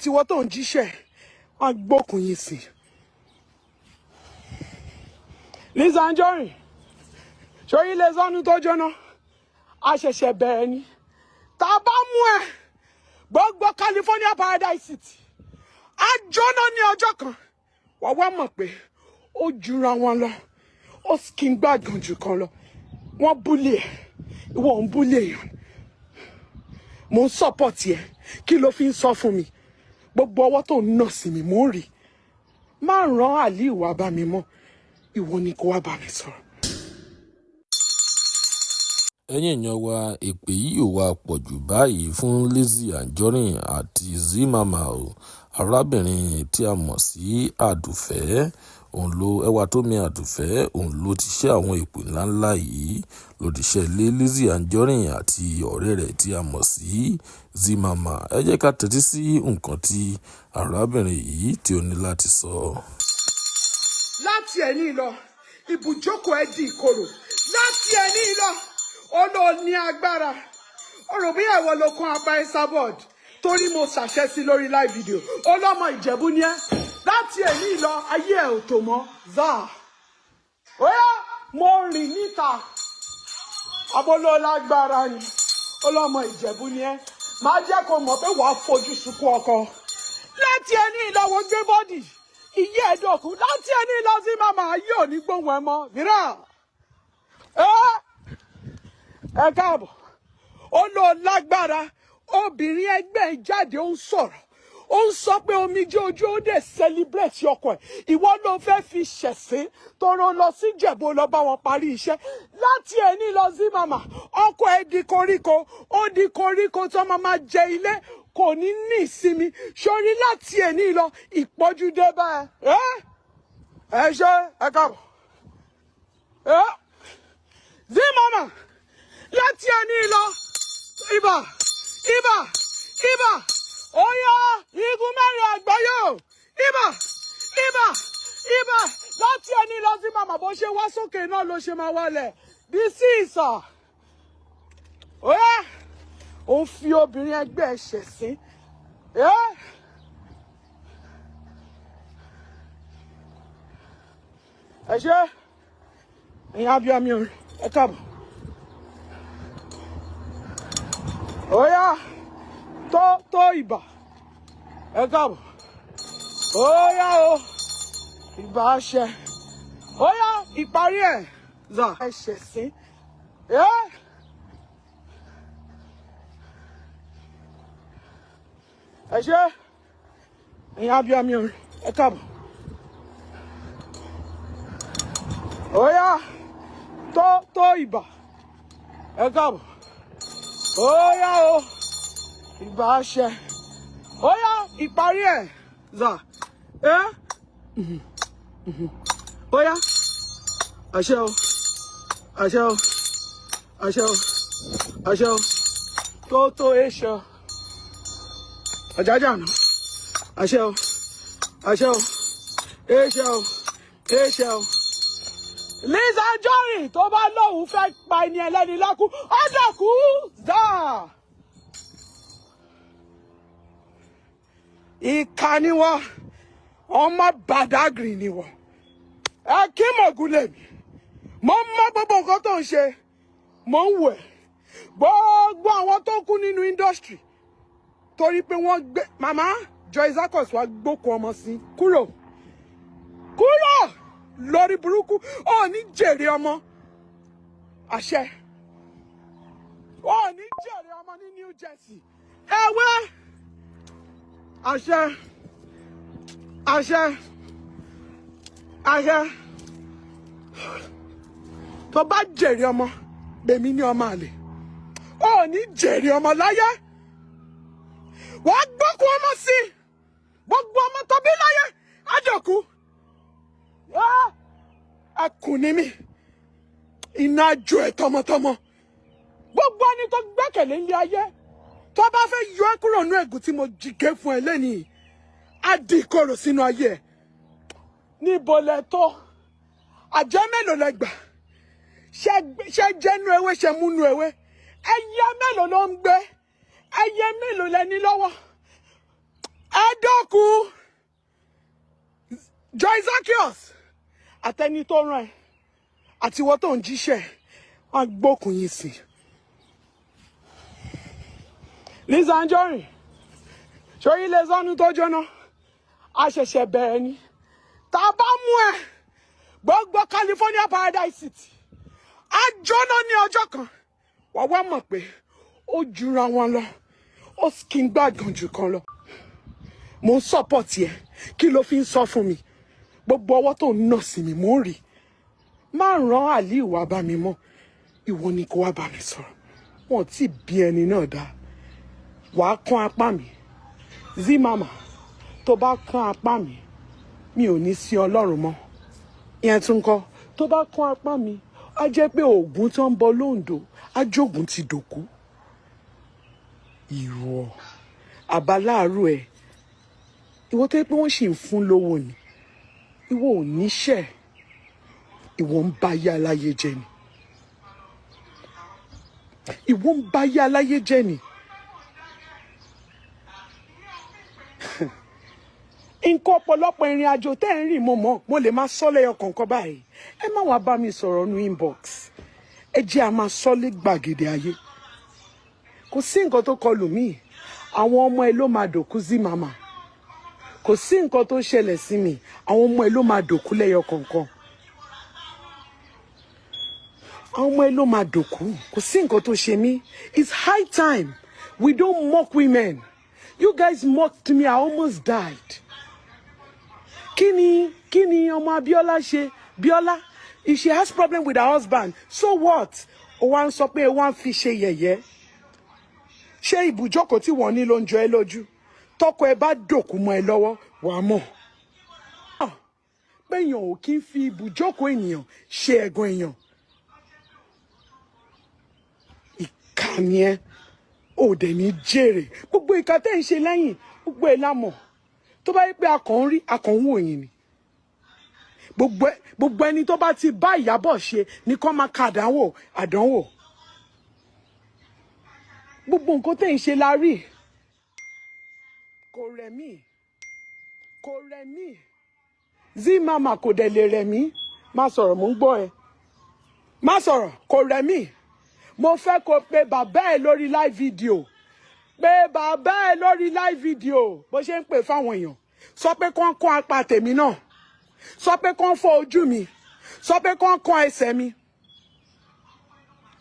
Àtiwọ́ tó ń jíṣẹ́, wọ́n gbókùn yín sí. Lizzy Anjorin, sórí ilé sọ́nù tó jóná, a ṣẹ̀ṣẹ̀ bẹ̀rẹ̀ ni. Tá a bá mú ẹ, gbogbo California Paradise City á jóná ní ọjọ́ kan. Wàá wá mọ̀ pé ó jura wọn lọ, ó kì í gbàgàn jù kan lọ. Wọ́n bully ẹ̀, ìwọ ń bully èèyàn. Mò ń support ẹ. Kí ló fi ń sọ fún mi? Gbogbo ọwọ́ tó ń nà sí mi, mò ń rí. Má rán Aliu wá bá mi mọ́, ìwọ ni kó wá bá mi sọ̀rọ̀. Ẹ̀yin èèyàn wa, èpè yìí ò wá pọ̀ jù báyìí fún Lizzy Anjorin àti Zimama o. Arábìnrin tí a mọ̀ sí Àdùfẹ́, òun ló Ẹwàtómi Àdùfẹ́, òun ló ti ṣe àwọn èpè ńláńlá yìí, ló ti ṣe lé Lizzy Anjorin àti ọ̀rẹ́ rẹ̀ tí a mọ̀ sí Zimama. Ẹ jẹ́ ká tẹ́tí sí nǹkan tí arábìnrin yìí tí ó ní láti sọ. Láti ẹ̀ní lọ, ibùjókòó ẹ di ìkorò. Láti ẹ̀ní lọ, ó lọ ní agbára. Ó rò bí ẹ̀wọ̀ ló kún apá Esabod torí mo ṣàṣẹ sí lórí live video. Ọlọ́mọ Ìjẹ̀bú ni ẹ́. Láti ẹ̀ní lọ, ayé ẹ̀ ò tó mọ́ zaa. Ó yá, mo rìn níta, aboló lágbára ni. Ọlọ́mọ Ìjẹ̀bú ni ẹ́. Máa jẹ́ kó mọ̀ pé wàá fojú sunkún ọkọ. Láti ẹ̀ní lọ, wọ́n gbé body ìyá ẹ̀dọ̀kú. Láti ẹni lọ sí màmá ayé ò ní gbóhùn ẹ mọ́ mìíràn. Ẹ káàbọ̀. Ó lọ lágbára. Obìnrin ẹgbẹ́ ẹ jáde, ó ń sọ̀rọ̀, ó ń sọ pé omijé ojú, ó dẹ̀ celebrate ọkọ ẹ̀. Ìwọ ló fẹ́ fi ṣẹ̀sín tọrọ lọ sí Ìjẹ̀bú, lọ bá wọn parí iṣẹ́. Láti ẹni lọ sí màmá, ọkọ ẹ di koríko, ó di koríko tó máa máa jẹ ilé, kò ní ní ìsinmi sórí. Láti ẹni lọ, ìpọ́jú dé bá ẹ. Ẹ ṣe, ẹ káàbọ̀. Ẹ zí màmá, láti ẹni lọ, ibà, ibà, ibà. Ó yá, igun mẹ́rin àgbáyé o, ibà, ibà, ibà. Láti ẹni lọ sí màmá, bó ṣe wá sókè náà ló ṣe máa wálẹ̀ bí sí ìsà. Ó yá, ó ń fi obìnrin ẹgbẹ́ ẹ̀ ṣẹ̀sín. Ẹ ẹ ṣe, ẹ̀yin abiyamí, ẹ káàbọ̀. Ó yá, tó tó, ìbà, ẹ káàbọ̀. Ó yá o, ìbà ṣẹ. Ó yá, ìparí ẹ̀ zà ẹ ṣẹ̀sín. Ẹ ẹ ṣe, ẹ̀yin abiyamí, ẹ káàbọ̀. Ó yá, tó tó, ìbà, ẹ káàbọ̀. Ó yá o, ìbà ṣẹ. Ó yá, ìparí ẹ̀ zà. Ẹ ó yá, àṣẹ o, àṣẹ o, àṣẹ o, àṣẹ o. Tó tó, èṣẹ ọ̀jájà nù. Àṣẹ o, àṣẹ o, èṣẹ o, èṣẹ o. Lizzy Anjorin, tó bá lóun fẹ́ pa ẹni ẹlẹ́ni lẹ́kú, ó dẹ̀kú zaa. Ìkà ni wọ́n, ọmọ Badagry ni wọ́n. Ẹ kí mọ̀gùn lèmi. Mo mọ gbogbo nǹkan tó ń ṣe, mo ń wẹ̀ gbogbo àwọn tó kú nínú industry torí pé wọ́n gbé màmá Joy Zakos wá gbókun ọmọ sí. Kúrò, kúrò lórí burúkú. Ó ní jèrè ọmọ, àṣẹ. Ó ní jèrè ọmọ ní New Jersey. Ẹwẹ́, àṣẹ, àṣẹ, àṣẹ. Tó bá jèrè ọmọ, gbèmí ní ọmọ àlè. Ó ní jèrè ọmọ láyé. Wàá gbókun ọmọ sí gbogbo ọmọ tó bí láyé àjọkú. Ẹkùn ni mí, iná jó ẹ tọmọtọmọ. Gbogbo ẹni tó gbẹ́kẹ̀lé ilé ayé, tó bá fẹ́ yọ ẹ́ kúrò nínú ègún tí mo jìgé fún ẹ lẹ́nìí, á di ìkorò sínú ayé ẹ. Níbo lẹ tó àjẹ́ mélòó lẹ gbà? Ṣe jẹ́nu ewé, ṣe múnú ewé? Ẹyẹ mélòó ló ń gbé? Ẹyẹ mélòó lẹ ní lọ́wọ́? Ẹ Òkú Joy Zaccheaus àtẹni tó rán ẹ àti ìwọ tó ń jíṣẹ́, wọn gbókùn yín sí. Lizzy Anjorin, sórí ilé sọ́nù tó jóná, a ṣẹ̀ṣẹ̀ bẹ̀rẹ̀ ni. Tá a bá mú ẹ, gbogbo California Paradise City á jóná ní ọjọ́ kan. Wàá wá mọ̀ pé ó jura wọn lọ, ó kì í gbàgàn jù kan lọ. Mo ń support ẹ. Kí ló fi ń sọ fún mi? Gbogbo ọwọ́ tó ń nà sí mi, mò ń rí. Má rán Aliu wá bá mi mọ́. Ìwọ ni kó wá bá mi sọ̀rọ̀. Wọn ò tí ì bí ẹni náà dá. Wàá kán apá mi, Zimama. Tó bá kán apá mi, mi ò ní sí Ọlọ́run mọ́. Ìyẹn tún kọ́. Tó bá kán apá mi, á jẹ́ pé oògùn tó ń bọ lóńdó ajógun ti dòkú. Ìwọ àbáláàrú ẹ, ìwọ tó yẹ pé wọ́n sì ń fún lówó ni, ìwọ ò níṣẹ́, ìwọ ń bá yá aláyé jẹ ni, ìwọ ń bá yá aláyé jẹ ni. Nǹkan ọ̀pọ̀lọpọ̀ ìrìn àjò tẹ́ ń rìn, mo mọ̀. Mo lè máa sọ lẹ́yọ kọ̀ọ̀kan báyìí. Ẹ má wàá bá mi sọ̀rọ̀ nu inbox. Ẹ jẹ́ a máa sọ lé gbàgede ayé. Kò sí nǹkan tó kọlù mí. Àwọn ọmọ ẹ ló máa dòkú sí màmá. Kò sí nǹkan tó ṣẹlẹ̀ sí mi. Àwọn ọmọ ẹ ló máa dòkú lẹ́yọ kọ̀ọ̀kan. Àwọn ọmọ ẹ ló máa dòkú. Kò sí nǹkan tó ṣe mí. It's high time we don't mock women. You guys mocked me. I almost died. Kí ni ọmọ Abíọ́lá ṣe? Bíọ́lá, if she has problem with her husband, so what? Ó wá ń sọ pé wọ́n á fi ṣe yẹ̀yẹ́. Ṣé ibùjókòó tí wọ́n ní ló ń jọ ẹ́ lójú? Tọkọ ẹ bá dòkú mọ́ ẹ lọ́wọ́, wàá mọ̀ pé èèyàn ò kí ń fi ibùjókòó ènìyàn ṣe ẹ̀gàn èèyàn. Ìkà ni ẹ, ò dẹ̀ ní jèrè. Gbogbo ìkà tẹ́ ń ṣe lẹ́yìn, gbogbo ẹ̀ la mọ̀. Tó bá yẹ pé a kàn ń rí, a kàn ń wò yín ni. Gbogbo ẹni tó bá ti bá Ìyábọ̀ ṣe ní kó máa ka àdánwò àdánwò. Gbogbo nǹkan tẹ́ ń ṣe la rí. Kò rẹ̀ mí, kò rẹ̀ mí. Zimama, kò dẹ̀ lè rẹ̀ mí. Má sọ̀rọ̀, mò ń gbọ́ ẹ. Má sọ̀rọ̀, kò rẹ̀ mí. Mo fẹ́ kó pe bàbá ẹ lórí live video. Pé bàbá ẹ lórí live video bó ṣe ń pè fáwọn èèyàn. Sọ pé kán kán apá tèmi náà, sọ pé kán fọ́ ojú mi, sọ pé kán kán ẹsẹ̀ mi.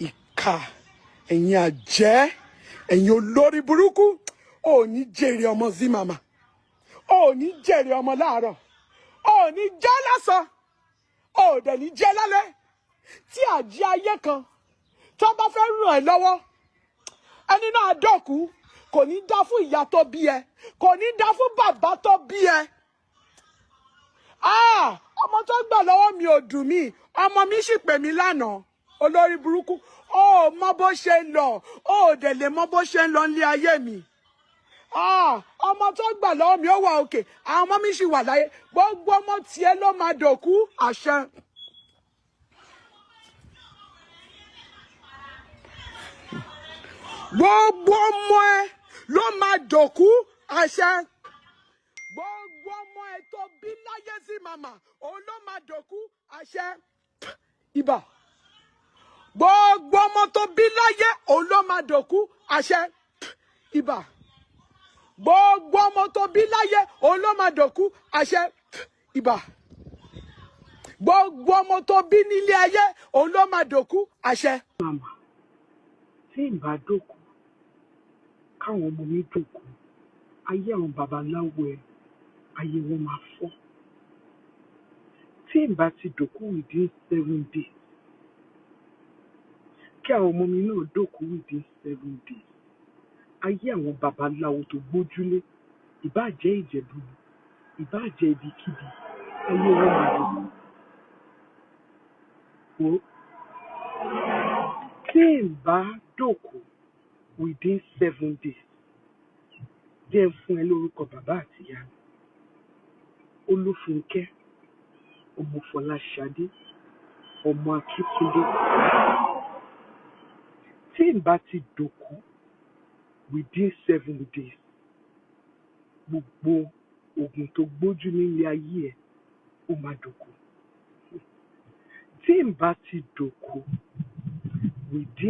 Ìkà, ẹ̀yin àjẹ́, ẹ̀yin olórí burúkú, ò ní jèrè ọmọ. Zimama, ò ní jèrè ọmọ láàárọ̀, ò ní jẹ́ lọ́sàn, ò dẹ̀ ní jẹ́ lálẹ́. Tí àjẹ́ ayé kan tó bá fẹ́ ràn ẹ́ lọ́wọ́, ẹni náà dọ̀kú. Kò ní dá fún ìyá tó bí ẹ, kò ní dá fún bàbá tó bí ẹ. Ah, ọmọ tó gbà lọ́wọ́ mi ò dùn mí. Ọmọ mi sì pè mí lánàá. Olórí burúkú, ó mọ bó ṣe ń lọ, ó dẹ̀ lè mọ bó ṣe ń lọ nílé ayé mi. Ah, ọmọ tó gbà lọ́wọ́ mi, ó wà òkè. Àwọn ọmọ mi sì wà láyé. Gbogbo ọmọ tiẹ̀ ló máa dòkú, àṣẹ. Gbogbo ọmọ ẹ ló máa dòkú, àṣẹ. Gbogbo ọmọ ẹ tó bí láyé sí màmá, òun ló máa dòkú, àṣẹ. Ibà. Gbogbo ọmọ tó bí láyé, òun ló máa dòkú, àṣẹ. Ibà. Gbogbo ọmọ tó bí láyé, òun ló máa dòkú, àṣẹ. Ibà. Gbogbo ọmọ tó bí nílé ayé, òun ló máa dòkú, àṣẹ. Màmá, tí n bá dòkú, káwọn ọmọ mi dòkú, ayé àwọn babaláwo ẹ, ayé wọn máa fọ́. Tí n bá ti dòkú within 7 days, kí àwọn ọmọ mi náà dòkú within 7 days, ayé àwọn babaláwo tó gbójúlé, ìbáà jẹ́ Ìjẹ̀bú ni, ìbáà jẹ́ ibikíbi, ayé wọn máa dòkú. Wò ó, tí n bá dòkú within 7 days, jẹ́ n fún ẹ lórúkọ bàbá àti ìyá mi: Olúfúnkẹ́ ọmọ Fọláṣadé ọmọ Akíntúndé. Tí n bá ti dòkú within 7 days, gbogbo Oògùn tó gbójú nílé ayé ẹ, ó máa dòkú. Tí n bá ti dòkú within